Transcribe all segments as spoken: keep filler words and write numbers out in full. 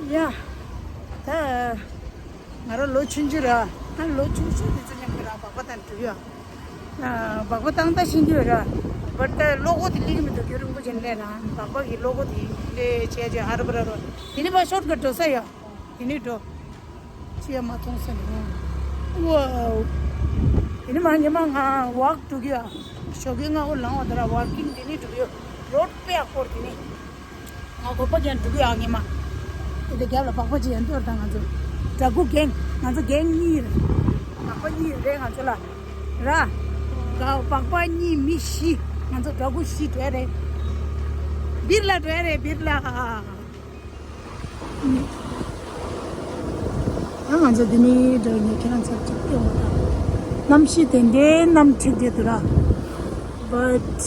ཡ། ད་ང་རང་ལོ་ཆུང་ཆུང་ར། ད་ལོ་ཆུང་ཆུང་དེ་ཚོ་མཉམ་དུ་ར་སྦག་སྦག་བཏང་འགྲོ་ཡ། སྦག་སྦག་བཏང་ད་ཤེས་རྒྱུ་ར། བར་ད་བློ་སྒོ་དེ་སླེབས་ཀྱི་མི་འདུག་རྒྱུན་རིང་པོ་ཅན་ལས་ན་སྦག་སྦག་གི་བློ་སྒོ་དེ་སླེབས་བྱས་བྱས་ཧ་ར་བ་ར་རོ། དེ་ནས་ཕར་ཤོར་ཀ་འགྲོ་ས་ཡ། དེ་ནས་འགྲོ། ཅི་ཡང་མ་མཐོང་ས་ནས། ཝའོ། དེ་ནས་མ་ཉི་མ་ང་ཝག་འགྲོ་གི་ཡ། ཞོགས་ཀས་སྔ་པོ་ལངས་བ་དེ་ར་ཝག་ཀིང་དེ་ནས་འགྲོ་གི་ཡོད། རོཌ་དཔེ་ཡག་པོ་རེད་དེ་ནས། ང་དགོན་པ་རྒྱག་འགྲོ་གི་ཡོད་ཨ། ངེས་མ། དེ་འདྲ་རྒྱབ་ལ་སྦག་སྦག་ཅིག་ཡན་འདོར་དང་ང་ཚོ། དགྲ་འགུ་གེང་། ང་ཚོ་གེང་གཉིས་རེད། སྦག་སྦག་གཉིས་རེད་ང་ཚོ་ལ། ར། སྦག་སྦག་གཉིས་མི་བཞི། ང་ཚོ་དགྲ་འགུ་བཞི་འགྲོ་ཡ་རེད། སྦིར་ལ་འགྲོ་ཡ་རེད་སྦིར་ལ། ཨ་ང་ཚོ་འདི་ནས་འགྲོ་ནས་ཁྱེད་རང་ཚོར་ཅིག་སྟོན་དགོས་དང་། གནམ་གཤིས་དེ་འདྲའི་གནམ་འཁྲིག་བསྡད་འདུག་ར། But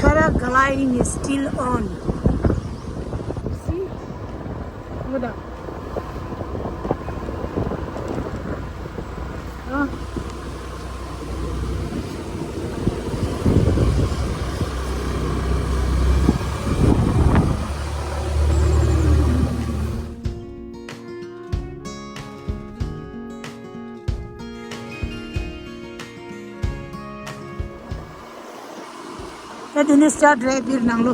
paragliding is still on. See? Look at that. ད་དེ་ནས་སི་ཊར་ཊི་རེད་སྦིར་ནང་ལོ།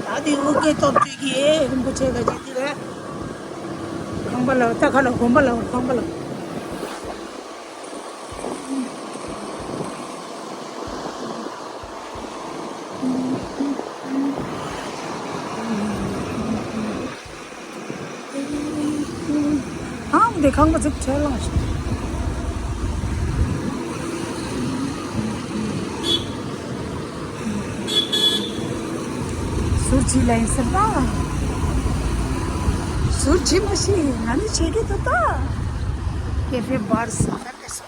ད་དེ་ཨོ་ཀེ་སྟོབས་བཅུ་གི་རིན་པོ་ཆེ་ག་ཅིག་དེ་རེད། ཁང་པ་ལ་ད་ཁ་ལ་དགོན་པ་ལ་ཁང་པ་ལ། ཨང་དེ་ཁང་པ་ཚིག་ཁྲལ་ལངས་ཤིག་ཟུར་ཅིག་ལ་ཡིན་ཟེར་ན། ཟུར་ཅིག་མ་ཤེས་ང་ནི་བྱེད་ཀྱི་འདུག་ད། ཀེ་ཧྥེ་བར་ས་ཧ་ཏེ་སོ།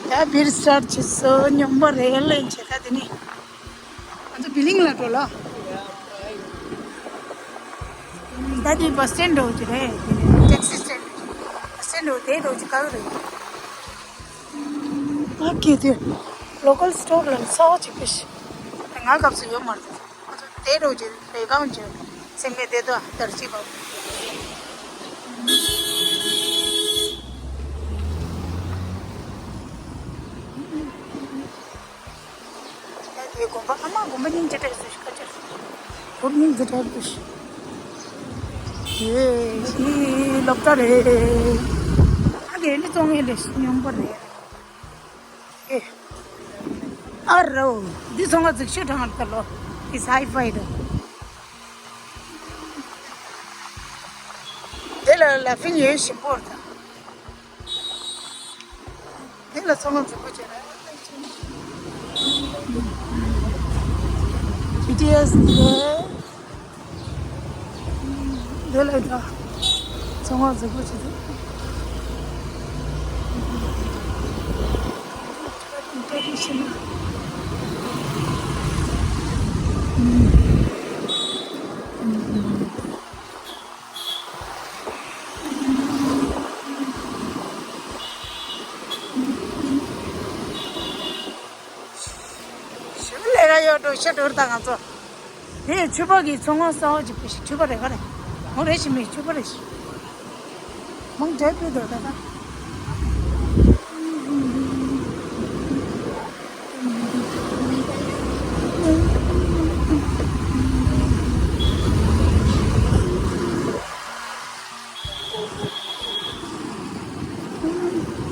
ད་སྦིར་སི་ཊར་ཊི་བྱས་སོ། སྙོམས་པོ་རེད་ལེན་བྱེད་ད་དེ་ནི། ང་ཚོ་བི་ལིང་ལ་འགྲོ་ལ། ད་དེ་བྷ་སི་སི་ཊེན་ཌི་འགྲོ་གི་རེད། ཊེག་སི་སི་ཊེན་ཌི། བྷ་སི་སི་ཊེན་ཌི་འགྲོ་དེ་འགྲོ་གི་ག་རེ་རེད། ཨ་ཀེ་དེ་ལོ་ཀལ་སི་ཊོར་ལ་ས་བ་ཅིག་པེ་ཤི། ང་སྐབས་སུ་ཡོད་མ་རེད། ང་ཚོ་དེ་འགྲོ་གི་རེད་གང་བྱོས། སེམས་ཀྱི་བདེ་ཏོ་དར་ཅིག་པ། ད་དེ་དགོན་པ་ཨ་མ་དགོན་པ་སྙིང་རྗེ་དྲག་སུ་ཞིག་ཁ་ཆེར། དགོན་སྙིང་རྗེ་དྲག་སུ་ཞིག་ཡེ་ཞི་ལོག་ལྟ་རེད། ཨ་དེ་ནི་བཙོང་ཡས་ལས་སྙོམས་པོ་རེད། ཨེ། ཨ་རོ། འདི་ཚོང་ཁང་ཟིག་ཤོད་དྲང་ལྟ་ལོ། འདི་སའི་ཕའི་རེད། དེ་ལ་ལ་ཕིང་ཡོད་ཞིམ་པོ་རེད། དེ་ལ་ཚོང་ཁང་འཛུགས་པོ་བྱས་ན། བི་ཊི་ཨེས་དེ་རེད། དེ་ལ་ད་ཚོང་ཁང་འཛུགས་པོ་བྱས་འདུག་ཞིམ་ལས་ཀ་ཡོད་འགྲོ་ཤ་འགྲོ་ར་ད་ང་ཚོ། དེ་ཕྱུ་པ་གི་ཚོང་ཁང་གསར་པ་ཅིག་ཕུད་ཤིག་ཕྱུ་པ་རེད་ག་རེད། མོ་རེད་ཤི་མེད་ཕྱུ་པ་རེད་ཤི། མང་འདྲ་ཕུད་འདུག་ད་ད།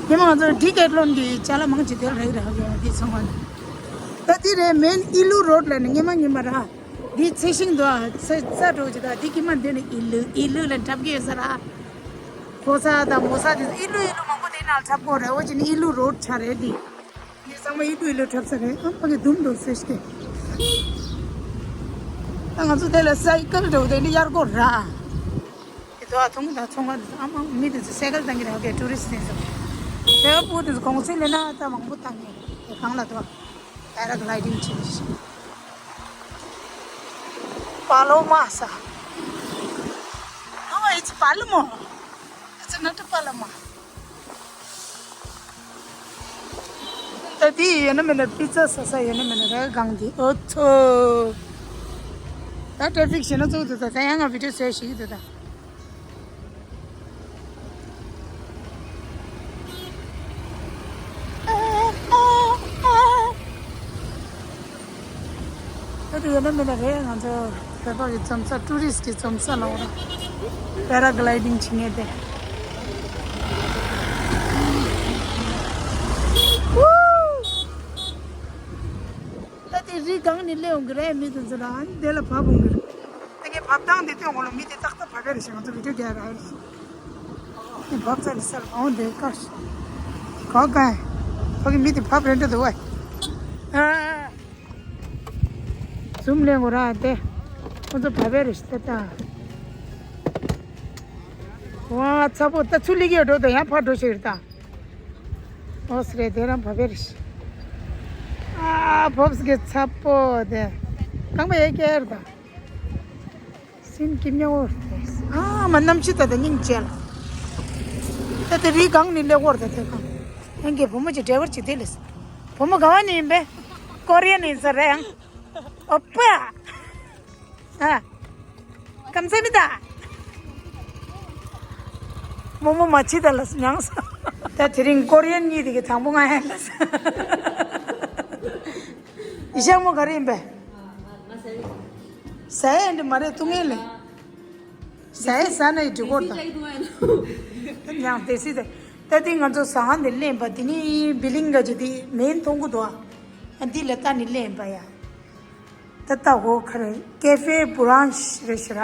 ཉི་མ་ང་ཚོ་ཌི་ཀེ་ཐི་ལོན་གྱི་ཅ་ལག་མང་ཆེ་དེར་རེད་རེད་ཧ་གོ་འདི་ཚང་མ་ནི། ད་འདི་རེད་མེན་ཨི་ལུ་རོཌ་ལ་ནི་ཉི་མ་ཉི་མ་ར། འདི་ཚེ་ཤིང་འདུག་ཨ་ཚེ་རྩ་འགྲོ་ཅི་ད་འདི་ཀྱི་མ་འདི་ནི་ཨི་ལུ་ཨི་ལུ་ལ་འཁྲབ་ཀྱི་ཡོད་ས་ར། ཕོ་ས་དང་མོ་ས་དེ་ཨི་ལུ་ཨི་ལུ་མང་པོ་དེ་ནང་འཁྲབ་གོ་རེད་འོ་ཅི་ནི་ཨི་ལུ་རོཌ་ཆ་རེད་འདི། འདི་ཚང་མ་ཨི་ལུ་ཨི་ལུ་འཁྲབ་ས་རེད་ཨ་ཕ་གི་དུམ་འགྲོ་སེ་ཤི་ཏེ། ད་ང་ཚོ་དེ་ལ་སའི་ཀལ་འགྲོ་དེ་འདི་གཡར་གོ་ར། དེ་ཚོ་ཨ་ཐུང་དང་ཚོང་ཁང་དེ་ཚོ་ཨ་མ་མི་དེ་ཚོ་སའི་ཀལ་བཏང་གི་རེད་ཨ་ཀའི་ཊུ་རི་སི་དེ་ཚོ། དེ་བ་ཕྲུ་གུ་དེ་ཚོ་གུང་སེང་ལེན་ན་ད་མང་པོ་བཏང་གི་རེད་གང་ལ་དོ། པ་ར་གི་ལའི་ཌིང་བྱེད་ཀྱི་ཞིག་པ་ལོ་མ་ས། ཨ་མ་ཨི་ཙི་པ་ལོ་མོ། ཨི་ཙི་ནོ་ཊ་པ་ལོ་མ། ད་དེ་ཡོད་ན་མེད་ན་པི་ཙ་ཟ་ས་ཡོད་ན་མེད་ན་ར་གང་དེ་ཨོ་ཚོ། ད་ཊེ་ཕིག་ཞེ་ན་ཚུགས་འདུག་ད་ད་ཡང་ང་བི་ཌིའོ་བཟོས་ཤིག་འདུག་ད། ད་དེ་ཡོད་ན་མེད་ན་རེད། ང་ཚོ་བོད་པ་གི་འཛོམས་ས་ཊུ་རི་སི་ཊི་གི་འཛོམས་ས་ལ་འོ་ར་པེ་ར་གི་ལའི་ཌིང་བྱེད་མཁན་དེ། ད་དེ་རི་སྒང་ནས་སླེབས་འོང་གི་རེད། མི་དེ་ཚོ་རང་དེ་ལ་བབས་འོང་གི་རེད། ད་ངས་བབས་སྟངས་དེ་སྟོན་འོང་ལ། མི་དེ་ཏག་ཏག་བབས་པ་རེད་ཤག་ང་ཚོ་བི་ཌིའོ་རྒྱག་ར་རེད། དེ་བབས་ཚར་ནས་སར་འོང་དེ་དཀར་ཤག་གོ་ག་ཕ་གི་མི་དེ་བབས་རན་འདྲ་འདུག་བས། ཨ། ཛུམ་ལེན་དགོས་ར་དེ། ཁོ་ཚོ་བབས་པ་རེད་ཤག་ད་ད། ཝ་ཚ་པོ་ད་ཚུར་སླེབས་ཀྱི་ཡོད་འགྲོ། ད་ཡང་ཕར་འགྲོ་ཤེས་རེད་ད། ཨོ་སི་རེད། དེ་རང་བབས་པ་རེད་ཤག་ཨ་བབས་ཀྱི་ཚ་པོ་དེ། རྐང་པ་ཡར་བཀྱག་ད། སེམས་སྐྱིད་མྱོང་བོ། ཨ་མ་གནམ་གཤིས་ད་ད་སྙིང་རྗེ་ལ། ད་དེ་རི་སྒང་ནས་སླེབས་ཀྱི་ཡོད་རེད་ད་དེ་གང་། ཡང་གི་བུ་མོ་ཅིག་ཌ་རའི་ཝར་ཅིག་དེ་ལས། བུ་མོ་ག་བ་ནས་ཡིན་པས། ཀོ་རི་ཡ་ནས་ཡིན་ས་རེད་ཡང་། ཨོ་པ། ཨ། ཀམ་ཚ་མི་ད། རྨོ་མོ་མ་ཕྱི་ད་ལ་མྱངས་སོ། ད་དེ་རིང་ཀོ་རི་ཡན་གཉིས་དེ་གི་དང་པོ་ང་ཡང་ལ། ཡི་ཤག་མོ་ག་རེ་ཡིན་པས། ཟ་ཡ་འདི་མ་རེད་ཏུ་ངེས་ལེ། ཟ་ཡ་ཟ་ན་ཡི་འགྲིག་གོ་ད། ཡང་དེ་སྲིད་དེ། ད་དེ་ང་ཚོ་ཟ་ཁང་དེ་ལེན་པ་དེ་ནི་བི་ལིང་ག་ཅི་དེ་མེན་མཐོང་གི་འདུག་ཨ་འདི་ལ་ལྟ་ནི་ལེན་པ་ཡ། ད་ལྟ་འོ་ཁ་རེ། ཀེ་ཧྥེ་བུ་རང་ཤི་རེ་ཤི་ར།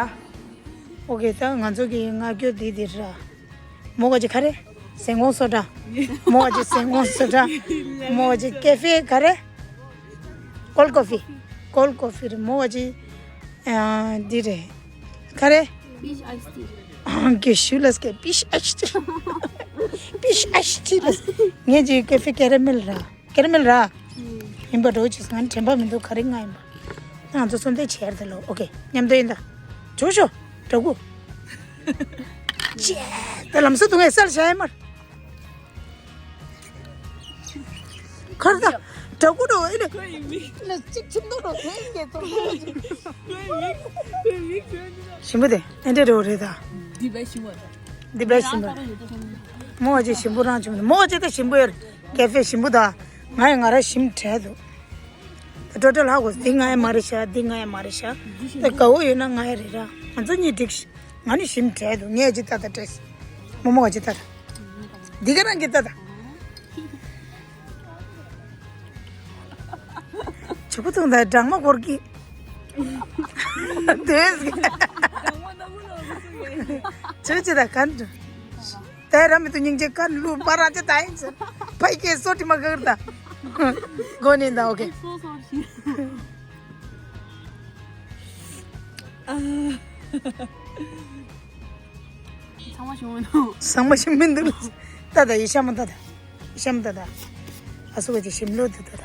ཨོ་ཀེ། ད་ང་ཚོ་གི་ང་སྐྱོ་དེ་དེ་ར། མོ་ག་ཅི་ཁ་རེ། ཟན་གོང་སོ་འདྲ། མོ་ག་ཅི་ཟན་གོང་སོ་འདྲ། མོ་ག་ཅི་ཀེ་ཧྥེ་ག་རེ། ཀོལ་ཀོ་ཧྥི། ཀོལ་ཀོ་ཧྥི་རེད། མོ་ག་ཅི་ཨ་འདི་རེད། ག་རེ། Peach iced tea. ཨང་ཀེ་ཤུ་ལ་སྐད་པིཤ་ཨ་ཤི་ཏི། པིཤ་ཨ་ཤི་ཏི་ལ། ངས་ཅི་ཀེ་ཧྥེ་ཀེ་ར་མེལ་ར། ཀེ་ར་མེལ་ར། ཡིན་པ་འགྲོ་ཅིག་ང་དྲན་པ་མི་འདུག་ག་རེ་ང་ཡིན་པ། ང་ཚོ་གསོལ་འདེབས་བྱེད་ཡར་དེ་ལོ། ཨོ་ཀེ། མཉམ་དུ་ཡིན་ད། ཇོ་ཤོ། འགྲོ་གུ། ཅེ། ད་ལམ་སང་དུ་ངས་སལ་བྱ་ཡ་མར། ཁར་ད། འགྲོ་གུ་འགྲོ་ཨེ་ལེ། ཁོའི་མིག་ལ་གཅིག་ཆུ་མདོག་འགྲོ་དེ་ཡིན་གྱི་ཚོ། ཁོའི་མིག་ཁོའི་མིག་ཁོའི་མིག་ཞིམ་པོ་དེ་ཨེ་འདྲ་འགྲོ་རེད་ད། འདི་བས་ཞིམ་པོ་ད། འདི་བས་ཞིམ་པོ། མོ་ཅེ་ཞིམ་པོ་རང་ཆུང་མོ་ཅེ་ད་ཞིམ་པོ་ཡོད། ཀེ་ཧྥེ་ཞིམ་པོ་ད། ང་ཡི་ང་ར་ཞིམ་དྲག་འདུག་ད་ཊོ་ཊལ་ཧ་གོ་འདི་ང་ཡི་མ་རེད་ཤག་འདི་ང་ཡི་མ་རེད་ཤག་ད་དགའ་བོ་ཡོད་ན་ང་ཡི་རེད་ར། ང་ཚོ་གཉིས་འགྲིག་ཤག་ང་ནི་ཞིམ་དྲག་འདུག་ངས་ཅི་ད་ད་སྤྲད། མོ་མོ་ག་ཅི་ད་ད། འདི་ག་རང་གི་ད་ད། ཆུ་བུ་ཐུང་ད་སྦྲང་མ་འཁོར་གི། དེས་གི། ཆུ་ཅི་ད་གན་དུ། ད་ར་མི་དུ་སྙིང་རྗེ་གན་ལུ་པ་ར་ཅི་ད་ཡིན་ཟེར། ཕ་ཡི་ཀེ་སོ་ཏི་མ་ག་གི་ད། གོ་ནི་ད་ཨོ་ཀེ། ཚང་མ་བྱུང་མི་འདུག་ཚང་མ་བྱུང་མི་འདུག་ད་ད་ཡི་ཤ་མོ་ད་ད། ཡི་ཤ་མོ་ད་ད། ཨ་སུ་ག་ཅི་ཞིམ་ལོ་དུ་ད་ད།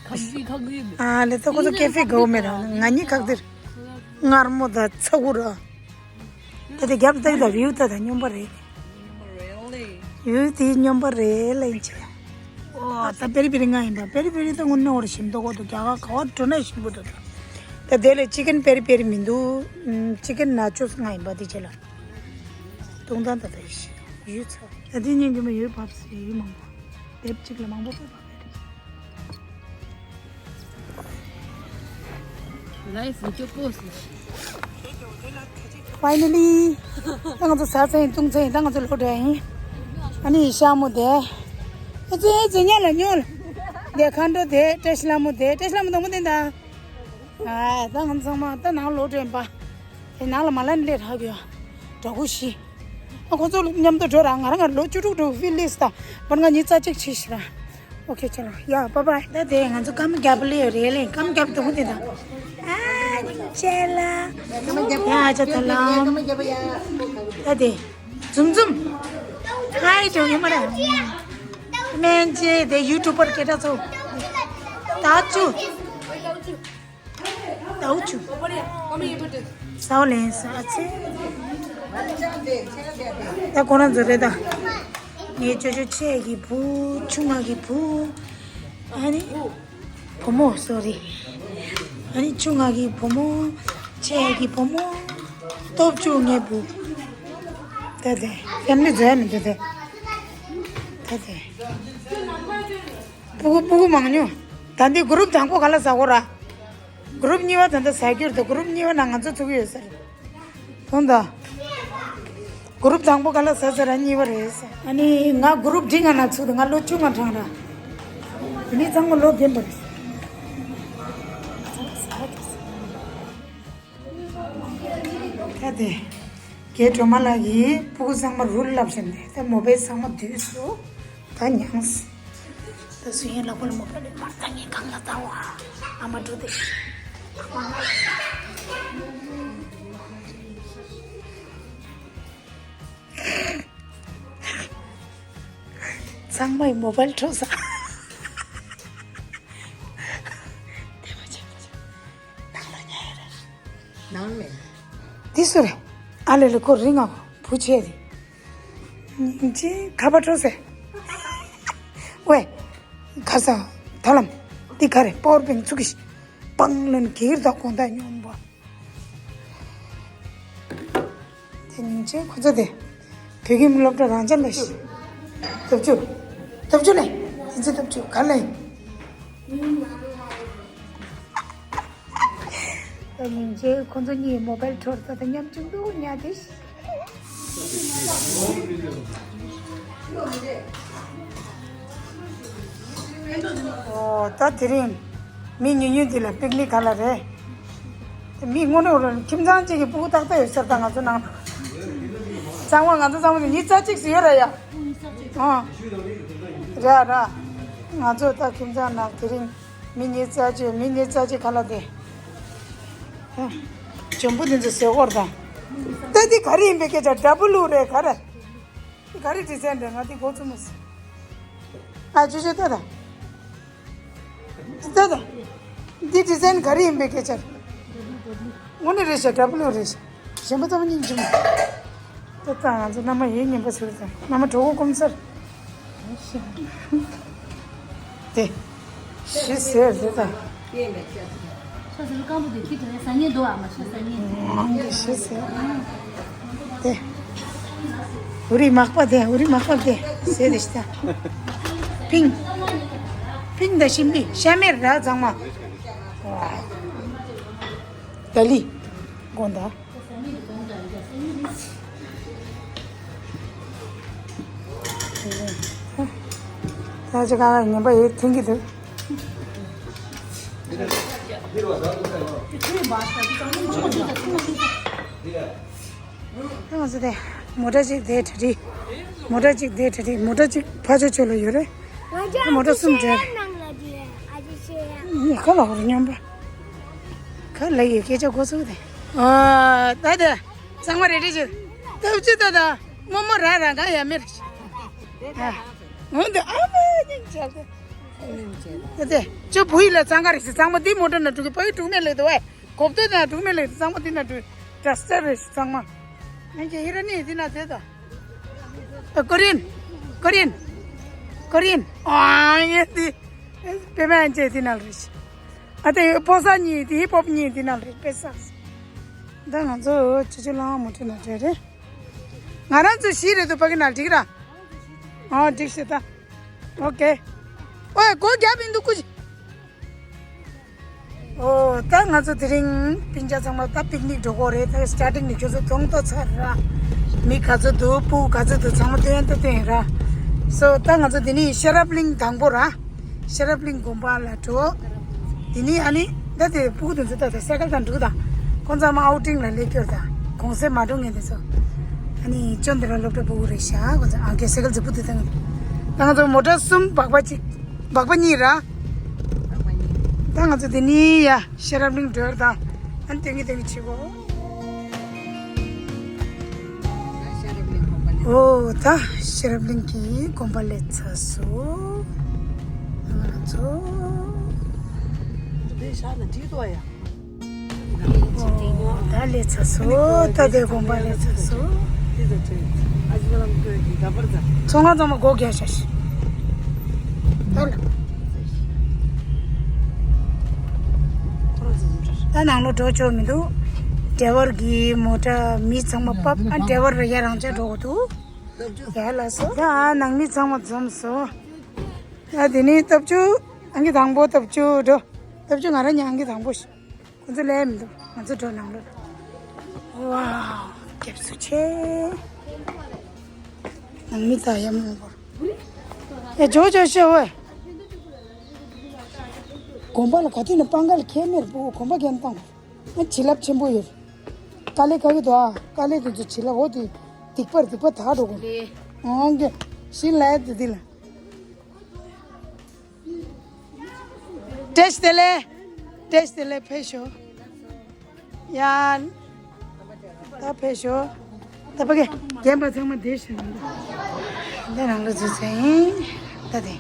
ཁག་ཅིག་ཁག་ཅིག་ཨ་ལེ་ད་ཁོ་ཚོ་ཀེ་ཧྥེ་དགའ་བོ་མེད་ར། ང་གཉིས་ཁག་དེར། མངར་མོ་ད་ཚ་གུ་ར། ད་དེ་རྒྱབ་ལྟ་གི་ད་བིའུ་ད་ད་སྨྱོན་པ་རེད། བིའུ་དེ་སྨྱོན་པ་རེད་ལ་ཡིན་ཆེ། ཨོ་ད་པེ་རི་པེ་རི་ང་ཡིན་པ། པེ་རི་པེ་རི་ད་དངོས་གནས་འོར་ཞིམ་མདོག་གོ་འདུག་རྒྱ་གར་ག་བ་འགྲོ་ན་ཞིམ་པོ་འདུག་ད་དེ་ལས་ཅི་ཀན་པེ་རི་པེ་རི་མི་འདུག་ཅི་ཀན་ན་ཅོ་སི་ང་ཡིན་པ་དེ་ཆེ་ལ། ཏུང་ཏང་ད་ད་ཡོད་ཚ། ད་དེ་ཉིན་གི་མ་ཡོད་བབས་སི་ཡོད་མང་པོ། དེབ་ཅིག་ལ་མང་པོ་བབས། Life with your post. Finally. ད་ང་ཚོ་ཟ་ཚར་ཡིན། བཏུང་ཚར་ཡིན། ད་ང་ཚོ་ལོག་འགྲོ་ཡིན། ཨ་ནི་ཤ་མོ་དེ། ཨེ་ཙི་ཨེ་ཙི་ཉལ་ལ་ཉོལ། དེ་མཁའ་འགྲོ་དེ་བཀྲ་ཤིས་ལྷ་མོ་དེ། བཀྲ་ཤིས་ལྷ་མོ་དང་པོ་དེ་འདྲ། ཨ་ད་ང་ཚོ་ཚང་མ་ད་ནང་ལོག་འགྲོ་ཡིན་པ། དེ་ནང་ལ་མ་ལ་ནི་ལས་རག་གི་ཡོད། དྲག་པོ་ཞི། ཨ་ཁོ་ཚོ་མཉམ་དུ་འགྲོ་ར། ང་རང་ང་ལོ་བཅུ་དྲུག་འགྲོ་ཕི་ལིས་ད། བར་ང་ཉི་ཚ་གཅིག་ཕྱིས་ཤི་ར། ཨོ་ཁེ་ཆ་ལ་ཡ་པ་པ། ད་དེ་ང་ཚོ་སྐམ་རྒྱབ་ལེ་རེད་ལེ། སྐམ་རྒྱབ་དུ་དེ་ད། ཨ་ནི་ཆེ་ལ། ཡ་ཆ་ད་ལ། ད་དེ། འཛུམ་འཛུམ། ཧའི་ཅོ་ཡི་མ་ར། མན་ཅེ་དེ་ཡུ་ཊུབ་པར་སྐད་གྲགས་ཚོ། ད་ཆུ། ཏའུ་ཆུ། སའོ་ལེན་ས་ཨ་ཚེ། ད་ཁོ་རང་ཚོ་རེད་ད། ངའི་ཅོ་ཅོ་ཆེ་གི་བུ། ཆུང་ང་གི་བུ། ཨ་ནི། བུ་མོ། སོ་རི། ཨ་ནི་ཆུང་ང་གི་བུ་མོ། ཆེ་གི་བུ་མོ། སྟོབས་ཆུང་ངའི་བུ། ད་དེ་ཕེ་མི་ལི་མཛོད་མི་འདུག་དེ། ད་དེ། སྤུ་གུ་སྤུ་གུ་མང་ཉུང་། ད་འདི་གུ་རུབ་དང་པོ་ག་ལ་ཟ་གོ་ར། གུ་རུབ་གཉིས་པ་ད་ལྟ་ཟ་རྒྱུར་དུ་གུ་རུབ་གཉིས་པ་ནང་ང་ཚོ་ཚུགས་ཡོད་ཟེར། ཐོང་ད། གུ་རུབ་དང་པོ་ག་ལ་ཟ་ཟེར་ར་གཉིས་པ་རེད་ཟེར། ཨ་ནི་ང་གུ་རུབ་འབྲིང་ང་ན་ཚུགས་དུ་ང་ལོ་བཅུ་ང་གྲངས་ར། དེ་ནི་གཙང་མ་ལོ་རྒན་པ་རེད། ད་དེ། རྒན་སྒྲོལ་མ་ལགས་ཀྱིས་སྤུ་གུ་ཚང་མ་རུལ་ལབ་བཞིན་ཏེ་ད་མོ་བེལ་ཚང་མ་བསྡུས་སོ། ད་མྱངས། ད་སུ་ཡིན་ལ་ཁོ་ལ་མོ་བེལ་མར་ད་ངས་གང་ལ་བཏང་བ། ཨ་མ་འགྲོ་དེ། ཚང་མའི་མོ་བེལ་འཕྲོག་ས། དེ་མ་བྱེད་མ་བྱེད། ནང་ལ་ཉལ་རེད། ནང་ནས། འདི་སུ་རེད། ཨ་ལེ་ལེ་ཁོ་རིང་ང་བུ་ཆེ་རེད། སྙིང་རྗེ་ཁ་པར་འཕྲོག་ཟེར། ཝེ། ག་ས། ད་ལམ། འདི་ག་རེད་པ་ཝར་བེང་ཚུགས་ཀྱི། སྤང་ལོན་གིར་དང་དགོང་དག་སྙོམས་པ། དེ་སྙིང་རྗེ་ཁོ་ཚོ་དེ། བོད་ཁྱིམ་སློབ་གྲྭ་རང་འཇགས་ལས་ཤིག་སྟོབས་བཅུ། སྟོབས་བཅུ་ལས། དེ་ཚོ་སྟོབས་བཅུ་ག་ལས། ད་སྙིང་རྗེ་ཁོ་ཚོ་གཉིས་མོ་བེལ་འཕྲོག་ད་ད་མཉམ་ཆུང་དུ་ཉལ་དེ་ཤི། ཨོ་ད་དེ་རིང་མི་ཉུང་ཉུང་འདི་ལ་པིག་ནིག་ག་ལ་རེད། དེ་མི་དངོས་གནས་རང་ཁྱིམ་ཚང་གཅིག་གི་སྤུ་གུ་ཏག་ཏག་ཡོད་ཟེར་ད་ང་ཚོ་ནང་། གཙང་མ་ང་ཚོ་གཙང་མ་དེ་ཉི་ཤུ་རྩ་གཅིག་ཙམ་ཡོད་ར་ཡ། ཨོ། ར་ར། ང་ཚོ་ད་ཁྱིམ་ཚང་ནང་དེ་རིང་མི་ཉི་ཤུ་རྩ་གཅིག་མི་ཉི་ཤུ་རྩ་གཅིག་ག་ལ་དེ། ཨ། འཇམ་པོ་དེ་ཚོ་ཟེར་བོར་དང་། ད་འདི་ག་རེ་ཡིན་པའི་སྐད་ཆ་འདྲ་པོ་ལུག་རེད་ག་རེ། འདི་ག་རེ་ཌི་ཟའིན་རེད་ང་འདི་མགོ་ཚོས་མ་སོང་། ཨ་ཅོ་ཅོ་ལྟ་དང་། ལྟ་དང་། འདི་ཌི་ཟའིན་ག་རེ་ཡིན་པའི་སྐད་ཆ་རེད། དངོས་གནས་རེད་ཤག་འདྲ་པོ་ལུག་རེད་ཤག་གཞན་པ་ཚང་མ་སྙིང་རྗེ་མོ། ད་ལྟ་ང་ཚོ་མནའ་མ་ཡིན་ཉན་པ་ཟེར་དང་མནའ་མ་གྲོགས་པོ་སྐོམ་སར། དེ། ཤི་ཟེར་དེ་དང་། ཤ་ཟེར་སྐམ་པོ་དེ་ཁྱི་དེ་ཟ་ཉེན་འདུག་ཨ་མ་ཤ་ཟ་ཉེན་དེ། ཨང་གི་ཤི་ཟེར། དེ། འུ་རི་མག་པ་དེ་འུ་རི་མག་པ་དེ་ཟེར་དེ་ཤི་ད། ཕིང་། ཕིང་ད་ཤིམ་པི་ཤ་མེར་ར་ཚང་མ། ད་ལི། དགོང་དག་ད་ཅི་ག་ལ་ཉན་པ་ཡོད་ཐེང་གི་འདུག་ང་ཚོ་དེ་མོ་ཊ་གཅིག་དེ་གྲ་སྒྲིག་མོ་ཊ་གཅིག་དེ་གྲ་སྒྲིག་མོ་ཊ་གཅིག་ཕ་ཆོས་ཆོས་ལ་ཡོད་རེད། ང་ཅག་མོ་ཊ་གསུམ་རེད། ནང་ལ་དེ་ཨ་ཅེ་ཤེས་ཡ། ཁ་ལ་ཧོར་སྙོམས་པ། ཁ་ལ་ཡི་སྐད་ཆ་གོ་ཚུགས་དེ། ཨ་ད་དེ། ཚང་མ་རེ་རེ་བྱེད། སྟབས་ཅི་ད་ད། རྨོ་མོ་ར་ར་ག་ཡ་མེར། ཨ། འོན་ཏེ་ཨ་མ་སྙིང་རྗེ་དེ། དེ་དེ། ཅོ་བུ་ཡི་ལ་གཙང་ཁ་རེ་ཞིག་གཙང་མ་འདི་མོ་ཊ་ན་འགྲོ་གི་ཕ་ཡུལ་གྲུག་མེད་ལེགས་དུ་བས། གོབ་ཏོ་ན་གྲུག་མེད་ལེགས་དུ་གཙང་མ་འདི་ན་འགྲོ། ཌ་སི་ཊར་རེ་ཞིག་གཙང་མ། ཨན་ཅེ་ཧི་ར་ནི་འདི་ན་དེ་ད། ཨ་ཀོ་རིན། ཀོ་རིན། ཀོ་རིན། ཨ་ཡེ་འདི། པེ་མ་ཨན་ཅེ་འདི་ན་རེ་ཞིག་ཨ་དེ་ཕོ་ས་གཉིས་དེ་ཧིབ་ཧོབ་གཉིས་དེ་ན་རེ་པེ་ས། ད་ང་ཚོ་ཅི་ཅི་ལང་མོ་ཊ་ན་རེ་རེ། ང་རང་ཚོ་བཞི་རེད་འདུག་ཕ་གི་ན་འགྲིག་ར། ཨོ་འགྲིག་ཤི་ད། ཨོ་ཀེ། ཨོ་སྒོ་རྒྱབ་ཡིན་འདུག་ཀུ་ཅི། ཨོ་ད་ང་ཚོ་དེ་རིང་སྤུན་ཀྱག་ཚང་མ་ད་པིག་ནིག་འགྲོ་གོ་རེད། ད་སི་ཊར་ཊིང་ནས་ཁྱོད་ཚོ་མཐོང་ཐོས་ཚར་ར། མི་ག་ཚོད་འདུག་སྤུ་གུ་ག་ཚོད་འདུག་ཚང་མ་སྟོན་ད་སྟོན་ར། སོ་ད་ང་ཚོ་དེ་ནི་ཤེས་རབ་གླིང་དང་པོ་ར། ཤེས་རབ་གླིང་དགོན་པ་ལ་འགྲོ། དེ་ནི་ཨ་ནི་ད་དེ་སྤུ་གུ་དེ་ཚོ་ད་དེ་སའི་ཀལ་དང་འགྲོ་ད། ཁོང་ཚང་མ་ཨའུ་ཊིང་ལ་སླེབས་ཀྱོར་ད། གུང་སེང་མ་འགྲོ་ངེས་དེ་ཚོ། ཨ་ནི་ཅོན་དེ་ར་སློབ་གྲྭ་སྤུ་གུ་རེད་ཤག་ཁོང་ཚོ་ཨ་ཀེ་སའི་ཀལ་ཚོ་སྤུ་དེ་ད་ང་ཚོ་མོ་ཊ་གསུམ་སྦག་པ་གཅིག་སྦག་པ་གཉིས་ར། ད་ང་ཚོ་དེ་ནི་ཡ་ཤེས་རབ་གླིང་འགྲོ་ཡོད་ད། ཨ་ནི་དེང་གི་དེང་གི་ཆེ་གོ། ཨོ་ད་ཤེས་རབ་གླིང་གི་དགོན་པ་སླེབས་ཚར་སོང་། ང་ཚོ། དེ་ཤ་ན་བྲིས་ཏོ་ཡ། ད་ལས་ཚར་སོང་། ད་དེ་དགོན་པ་ལས་ཚར་སོང་། ཚོང་ཁང་ཚང་མ་སྒོ་བརྒྱབ་བཞག་ཤག་ད་ལ། ད་ནང་ལོགས་འགྲོ་ཆོག་མི་འདུག་ཌའི་བར་གྱི་མོ་ཊ་མི་ཚང་མ་ཕབ། ཨ་ཌའི་བར་ར་ཡ་རང་ཅག་འགྲོ་དགོས་འདུག་ཡ་ལ་སོ། ད་ནང་མི་ཚང་མ་འཛོམས་སོང་། ད་དེ་ནས་སྟོབས་ཆུ་ཨང་ཀི་དང་པོ། སྟོབས་ཆུ་འགྲོ། སྟོབས་ཆུ་ང་རང་ཉིད་ཨང་ཀི་དང་པོ་ཞིག་ཁོ་ཚོ་ལས་མི་འདུག་ང་ཚོ་འགྲོ་ནང་ལོགས། ཝའོ། སྐྱབས་སུ་མཆི། ནང་མི་ད་ཡ་མོ་བོར། ཨེ་ཇོ་ཇོ་ཤེ་ཝེ། དགོན་པ་ལ་ག་དུས་ནས་སྤང་ཁ་ལ་ཁྱེར་མེད་པོ། དགོན་པ་གན་བཏང་། ཨ་བྱིན་རླབས་ཆེན་པོ་ཡོད། དཀའ་ལས་ཁག་གི་འདུག་ཨ་དཀའ་ལས་དེ་ཚོ་བྱིན་རླབས། འོ་དེ་སྡིག་པར་སྡིག་པ་དག་འགྲོ་དགོས། ཨོང་གི་ཤིན་ལའི་དེ་དེ་ལ། བཀྲ་ཤིས་བདེ་ལེགས། བཀྲ་ཤིས་བདེ་ལེགས། ཕེབས་ཤོག་ཡ། ད་ཕེབས་ཤོག་ད་ཕ་གི་རྒན་པ་ཚང་མ་བསྡད་ཤག་འདི་རང་ལ་འཛུལ་ཚེ་ཡིན། ད་དེ།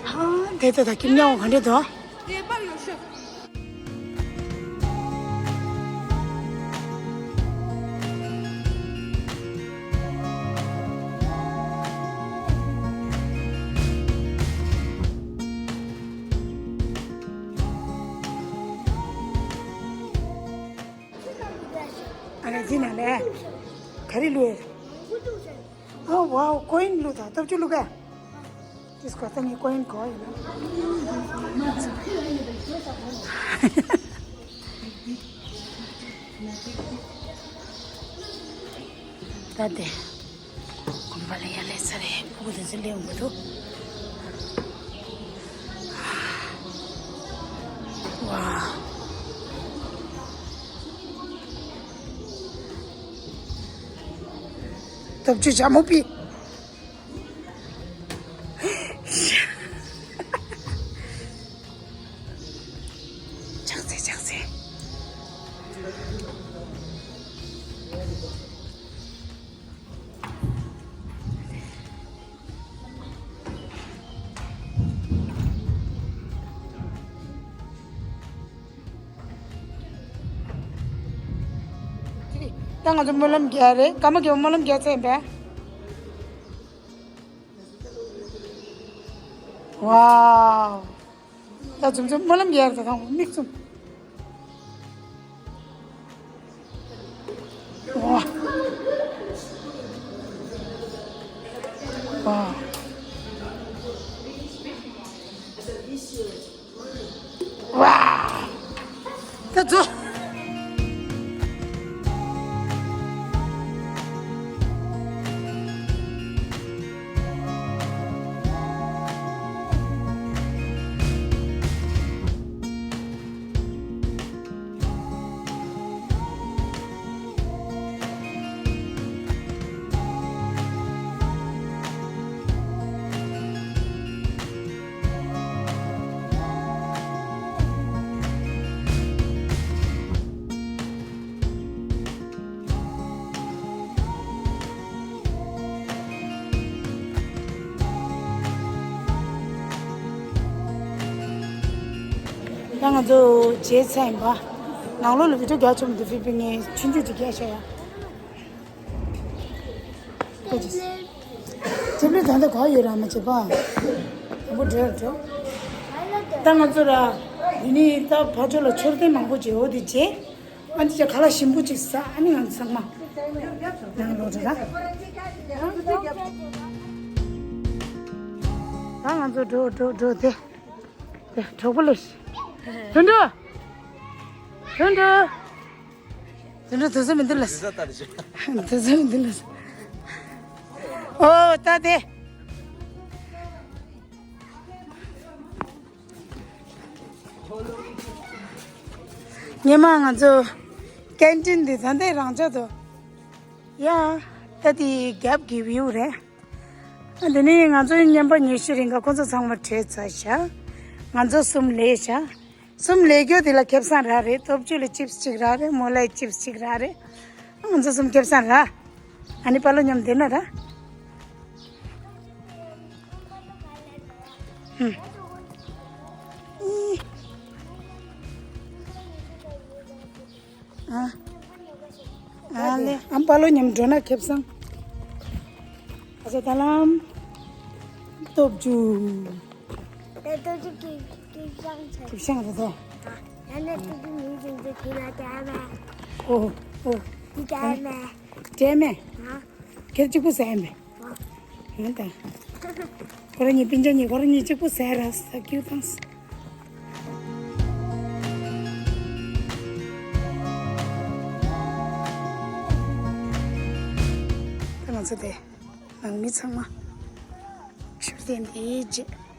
ཧ་དེ་ད་ད་ཁྱིམ་ཉག་ག་འདྲ་འདུག་ཨ་རེ་འདི་ན་ལས། ག་རེ་བླུགས་ཡོད། ཨ་ཝའོ། ཀོ་ཡིན་བླུགས་དང་། སྟོབས་ཆུ་བླུགས་ག་དེ་སྐོར་ད་ངས་ཀོ་ཡིན་གོ་ཡིན། ད་དེ། དགོན་པ་ལ་ཡར་སླེབས་ཚར་རེད། ཕྲུ་གུ་དེ་ཚོ་སླེབས་འོང་གི་འདུག་ཝའོ། སྟོབས་ཆུ་ཇ་མོ་པི། ཆག་ཚེ་ཆག་ཚེ། ད་ང་ཚོ་སྨོན་ལམ་རྒྱག་རེད། སྐར་མ་རྒྱལ་པོ་སྨོན་ལམ་རྒྱག་ཚར་ཡིན་པས། ཝའོ། ད་འཛུམ་འཛུམ་སྨོན་ལམ་རྒྱག་རེད། ད་དང་མིག་བཙུམ། ཝ། ཝ། ཝ། ད་ཚོ། ད་ང་ཚོ་མཇལ་ཚར་ཡིན་པ། ནང་ལོགས་ལ་བི་ཌིའོ་རྒྱག་ཆོག་མི་འདུག་ཕི་པི་ངས་ཆུང་ཆུང་ཅིག་རྒྱག་ཤག་ཡ། ཅིབ་ལི་ད་ལྟ་ག་ཡོད་ར་མ་བྱེད་པ། དང་པོ་འགྲོ་འགྲོ། ད་ང་ཚོ་ར། འདི་ནི་ད་ཕར་ཕྱོགས་ལ་མཆོད་རྟེན་མང་པོ་མཇལ། འོ་དེ་མཇལ། ཨ་ནི་ཅག་ཁ་ལག་ཞིམ་པོ་ཅིག་ཟ། ཨ་ནི་ང་ཚང་མ་ནང་ལོགས་འགྲོ་ར། ད་ང་ཚོ་འགྲོ་འགྲོ་འགྲོ་དེ། དེ་གྲོགས་པོ་ལ། དོན་འགྲོ། དོན་འགྲོ། དོན་འགྲོ་དུས་ཚོད་མི་འདུག་ལ། དུས་ཚོད་མི་འདུག་ལ། ཨོ་ད་དེ། ཉི་མ་ང་ཚོ་ཀེན་ཊིན་འདི་ད་ལྟའི་རང་འཇགས་འདུག་ཡ། ད་དེ་རྒྱབ་ཀྱི་བིའུ་རེད། ཨ་འདི་ནི་ང་ཚོའི་རྔན་པ་ཉི་ཤུ་རིང་ག་ཁོ་ཚོ་ཚང་མ་བྲོས་ཚར་ཤག་ང་ཚོ་གསུམ་ལས་ཤག་གསུམ་ལས་རྒྱུ་དེ་ལ་ཁེ་བཟང་རག་རེད། སྟོབས་ཆུ་ལ་ཅིབས་གཅིག་རག་རེད། མོ་ལ་ཅིབས་གཅིག་རག་རེད། ང་ཚོ་གསུམ་ཁེ་བཟང་རག་ཨ་ནི་པ་ལོ་མཉམ་བསྡད་ན་ར། ཧུམ། ཨ། ཨ་ལེ། ཨམ་པ་ལོ་མཉམ་འགྲོ་ན་ཁེབས་སང་། ཨ་ཟེ་ད་ལམ། སྟོབས་བཅུ། དེ་ལྟ་ཅིག་གི་གི་ཤང་ཆེ། ཁེབས་སང་རེད་དོ། ཡང་ན་དེ་གི་མིང་ཅན་དེ་དེ་ལ་དེ་ཨ་མེ། ཨོ། ཨོ། དེ་དེ་ཨ་མེ། དེ་མེ། ཧ། ཁྱེད་གཅིག་པུ་ཟ་ཡིན་པས། ཧ། ཧ་ད། ཁོ་རང་གཉིས་སྤུན་ཀྱག་གཉིས་ཁོ་རང་གཉིས་གཅིག་པུ་ཟ་ར་ཟ་རྒྱུ་དང་། ད་ང་ཚོ་དེ་ནང་མི་ཚང་མ་ཤུར་བསྟན་དེའི་རྗེས།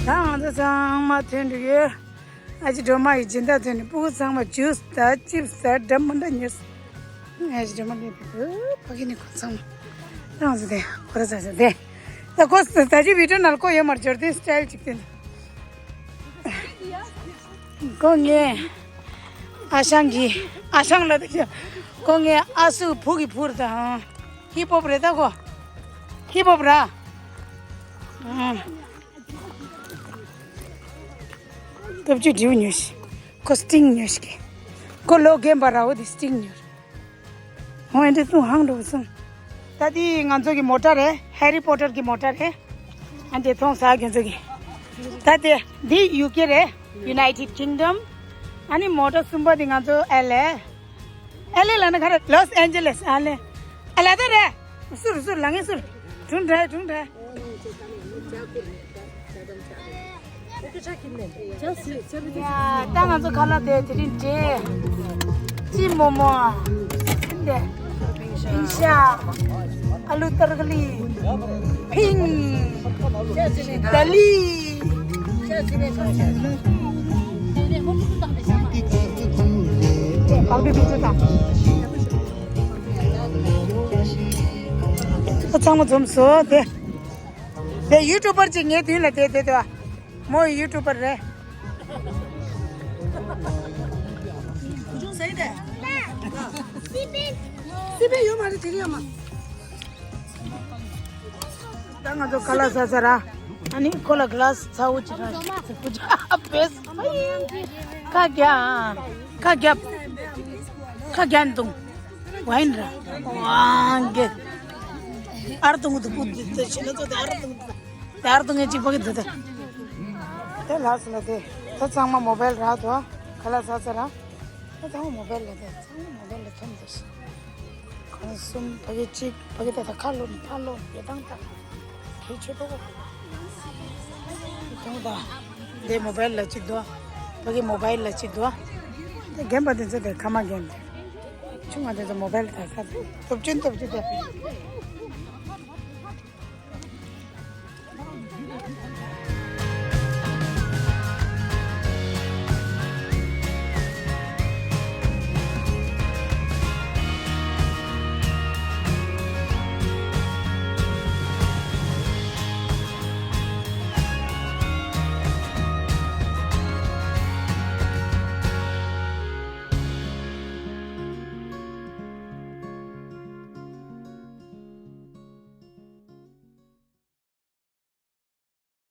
ད་ང་ཚོ་ཚང་མ་ཐོན་འགྲོ་གི་ཡོད། ཨ་ཅེ་སྒྲོལ་མ་ཡི་སྦྱིན་བདག་ཚོ་ནི་སྤུ་གུ་ཚང་མ་ཇུས་དང་ཅིབ་སི་དང་འདྲ་མི་འདྲ་ཉོས། ཨ་ཅེ་སྒྲོལ་མ་ནི་ཕ་གི་ནི་ཁོ་ཚང་མ་རང་ཚོ་དེ་ཁོ་ར་ཚ་ཚ་དེ། ད་ཁོ་ད་ཅི་བི་ཌིའོ་ནང་ཁོ་ཡོད་མར་འབྱོར་ཏེ་སི་ཊའིལ་ཅིག་དེ་འདུག་ཁོ་ངས་ཨ་ཞང་གི་ཨ་ཞང་ལ་དེ་ཁོ་ངས་ཨ་སུ་བུ་གི་བུར་དང་ཧིབ་ཧོབ་རེད་ད་ཁོ་ཧིབ་ཧོབ་ར། ཨ། སྟོབས་བཅུ་འདྲིའུ་ཉོས་ཤིག་ཁོ་སི་ཊིང་ཉོས་ཤིག་ཁོ་ལོ་རྒན་པ་ར་བོ་དེ་སི་ཊིང་ཉོས། ཧོ་ཨེ་འདྲ་སུ་ཧང་འགྲོ་གི་སོང་། ད་དེ་ང་ཚོ་གི་མོ་ཊ་རེད། ཧེ་རི་པོ་ཊར་གི་མོ་ཊ་རེད། ཨ་འདྲ་མཐོང་ས་ཁྱོད་ཚོ་གི། ད་དེ་འདི་ཡུ་ཀེ་རེད། ཡུ་ནའི་ཊེཌ་ཀིང་ཌམ། ཨ་ནི་མོ་ཊ་གསུམ་པ་དེ་ང་ཚོ་ཨེ་ལེ། ཨ་ལེ་ལ་ན་ཁ་ར་ལོས་ཨན་ཇེ་ལེས་ཨ་ལེ། ཨ་ལ་ད་རེ། སུར་སུར་ལ་ངེ་སུར། དྲུང་དྲ་དྲུང་དྲ། ད་ང་ཚོ་ཁ་ལག་དེ་དེ་རིང་འདྲེ། ཅི་མོ་མོ། འདི། ཤིང་ཤ། ཨ་ལུ་ཏར་ཀ་ལི། ཕིང་། ད་ལི། ཁ་ཚང་མ་འཛོམས་སོ་དེ། དེ་ཡུ་ཊུབ་པར་ཅིག་ངའི་མདུན་ལ་དེ་དེ་དེ་བ། མོ་ཡུ་ཊུབ་པར་རེད། སི་པན་ཡོད་མ་རེད་དེ་རིང་ཡོད་མ། ད་ང་ཚོ་ཁ་ལག་ཟ་ཟ་ར། ཨ་ནི་ཁོ་ལ་ག་ལ་ས་ཚ་བོ་ཅིག་ར། བེས། ཁ་རྒྱ། ཁ་རྒྱ། ཁ་རྒྱ་འདུག་ཝའིན་ར། ཝང་གེ། ཨར་དུང་དུ་པུ་དུ་དུ་ཤི་ལ་དུ་དུ་ཨར་དུང་དུ། དེ་ཨར་དུང་ངེ་ཅིག་པ་གི་དུ་དུ། དེ་ལ་སི་ལ་དེ། ད་ཚང་མ་མོ་བལ་ར་དུ། ཁ་ལག་ཟ་ཟ་ར། ད་ཚང་མ་མོ་བལ་ལ་དེ། ཚང་མ་མོ་བལ་ལ་ཐོན་དུ་ཤི། ཁོང་གསུམ་ཕ་གི་གཅིག་ཕ་གི་ད་ད་ཁ་ལོ་ནི་ཕ་ལོ་ནི་བེ་ཏང་ད་ཁེ་ཆེ་པོ་གོ། ཐོང་ད་དེ་མོ་བལ་ལ་གཅིག་དོ། ཕ་གི་མོ་བལ་ལ་གཅིག་དོ། དེ་རྒན་པ་དེ་ཚོ་དེ་ཁ་མ་རྒན་དེ་ཆུང་མ་དེ་ཚོ་མོ་བལ་ད་ད་སྟོབས་ཆེན་སྟོབས་ཆེན་དེ།